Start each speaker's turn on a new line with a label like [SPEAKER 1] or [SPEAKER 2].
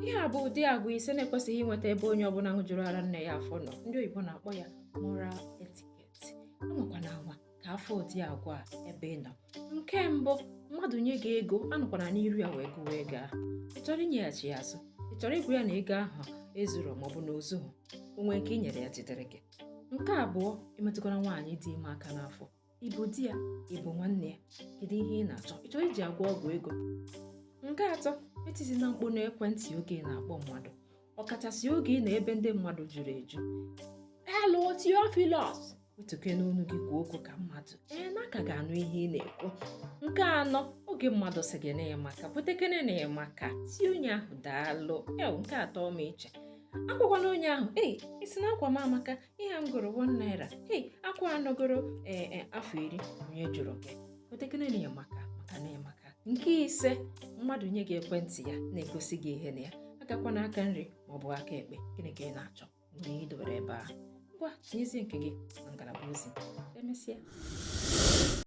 [SPEAKER 1] Ihe a bụ ụdị agwa ise na-ekwesịghị inweta ebe onye ọbụla ṅụjuru ara nne ya afọ nọ. Ndị oyibo na-akpọ ya moral etiquette. Anwakwana anwa ka a fụ ụdị agwa a ebe ị nọ. Nke mbụ, mmadụ nye gị ego, anọkwana n'iru ya wee gụwa ego ahụ. Ị chọrọ inyeghachi ya azụ? Ị chọrọ ịgwa ya na ego ahụ ezuru maọbụ na o zughị? O nwee nke i nyere ya jidere gị. Nke abụọ, emetụkwara nwaanyị dị ime aka n'afọ. Ị bụ di ya? Ị bụ nwanne ya? Kedu ihe ị na-achọ? Ị chọrọ iji agwọ ọgwụ ego? Nke atọ, etizina mkpu n'ekwentị oge ị na-akpọ mmadụ, ọkachasị oge ị nọ ebe ndị mmadụ juru eju. Hello, Theophilus! Wetukene onu gị kwuo okwu ka mmadụ ee na a ka ga-anụ ihe ị na-ekwu. Nke anọ, oge mmadụ sị gị na ị maka, kwetekene na ị maka, sị onye ahụ daalụ. Ew, nke atọ m iche agwakwana onye ahụ, ei, ị sị na akwa m amaka, ihe a m goro 1 naira, ei, akwa anọgoro ee afọ 10, onye jụrụ gị? Kwetekene na ị maka, maka na ị maka. Nke ise, mmadụ nye gị ekwentị ya na-egosi gị ihe na ya, agakwana aka nri maọbụ aka ekpe. Gịnị ka ị na-achọ mgbe ị dowere ebe ahụ? Ngwa, tinyezie nke gị na ngalaba ozi. Emesịa.